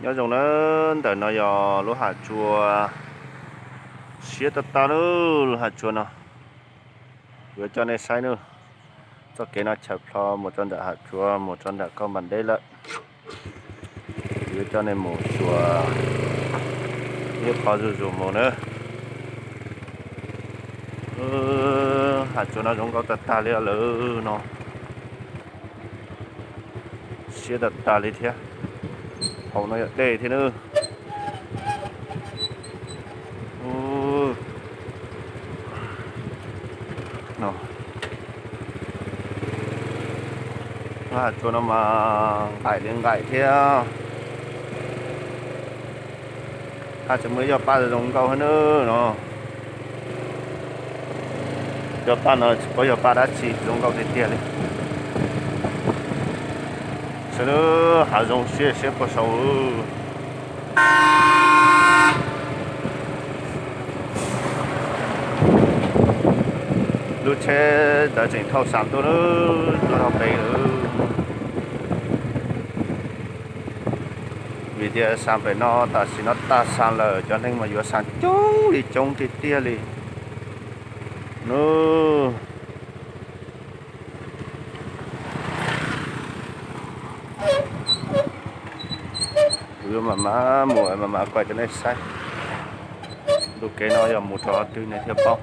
Nyob zoo na, ntawm no yog lub hav tsua siab tag tag nawb, lub hav tsua no. Yuav coj nej saib nawb, txoj kev no chaws plho mus rau nram hav tsua, mus rau nram koj npas deb lawm. Yuav coj nej mus xyuas ib qho zuj zus mus nawb. Hav tsua no zoo nkauj tag tag li lawm no. Siab tag tag li thiab. Hauv no yog dej thiab nawb. Lub hav tsua no mas nqaim li nqaim thiab. Haj tseem muaj ib co paj zoo nkauj thiab nawb no. Cov paj no tsis paub yog paj dab tsi, zoo nkauj tiag tiag li. Saib nawb, hav zoov siab siab puag saud. Lub tsheb ntawd tseem thauj xa ntuj nawb, tuaj dhau pem lawm. Vim tias xa pem no tam sim no tag xa lawm, cov neeg mas yuav xa coob li coob tiag tiag li. Nub, kuv yuav mam mam mus mam mam kuaj cov nej saib. Ntu kev no yog mus rau qhov twg nej thiaj paub.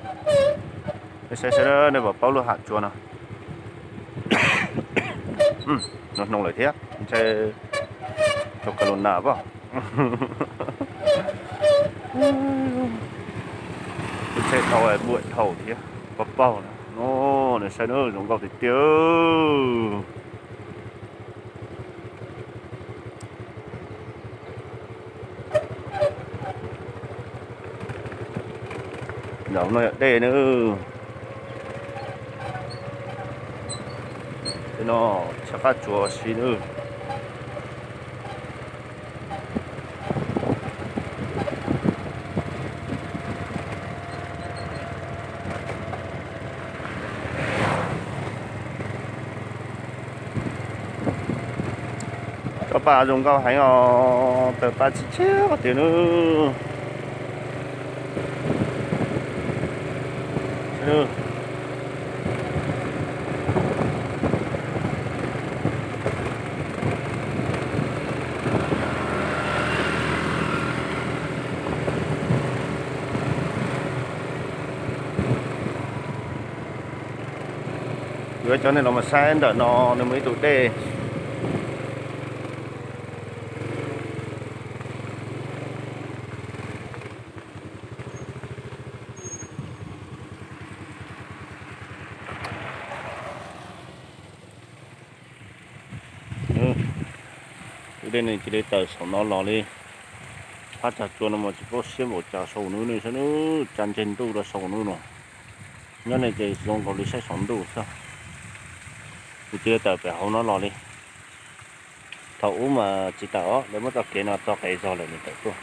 Nej saib saib nej puas paub lub hav tsua no. Noo hnoo lawm thiab, ntshe rau ka lu nas pom. Ntshe tau buam dhau thiab, paug paug na. Nws saib nws zoo nkauj tiag tiag. Nram no yog dej nawb. Tej no tshaj qab tsuas si nawb. Cov paj zoo nkauj heev os, tawm paj tsis tshiab qhov twg nawb. Yuav coj nej los mus saib ntawm no, nws muaj ib tug dej. Tus dej ne cia li tawm saum no los li. Phab tsag tsua no mas tsis paub siab npaum cas saum nws ne, saib nws tsa ntseg ntuj rau saum nws no. Nyob ne ces zoo nkaus li saib saum ntuj xwb. Nws cia li tawm pem hauv no los li. Thaum ub mas tsis tawm os, lawv muab txoj kev no tso qev zog lawm nws tawm tuaj.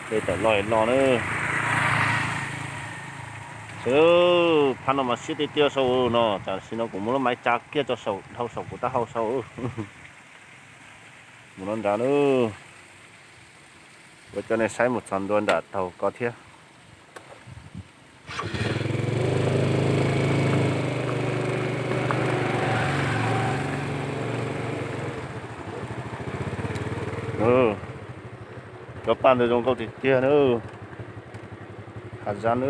Dej tawm loj los na. Phab no mas siab tiag tiag saum no, tam sim no kuv muab lub maiv tsa kiag rau saum, dhau saum kuv taub hau saum. Mus no nrad na. Kuv coj nej saib mus txog ntua nram taug ko thiab. Cov paj ntawd zoo nkauj tiag tiag na. Hav zab na.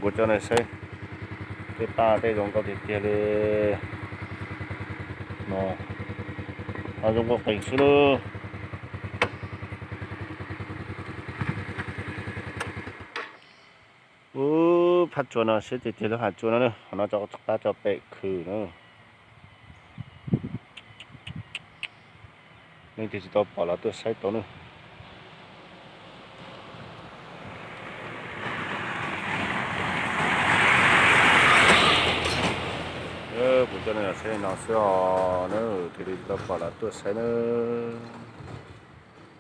Kuv coj nej saib tej paj tej zoo nkauj tiag tiag li no. Hav zoo nkauj qees xwb na. Ub, phab tsua no siab tiag tiag lub hav tsua no, qhov no qab tso pem khw na. Leej twg tsis tau pom los tuaj saib tau na. Kuv coj nej los saib no xwb os na, leej twg tsis tau pom los tuaj saib na.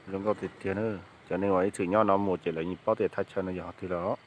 Zoo nkauj tiag tiag na. Cov neeg uas ib txwm nyob no mus ces lawv yeej paub tias thaj chaw no yog qhov twg lawm.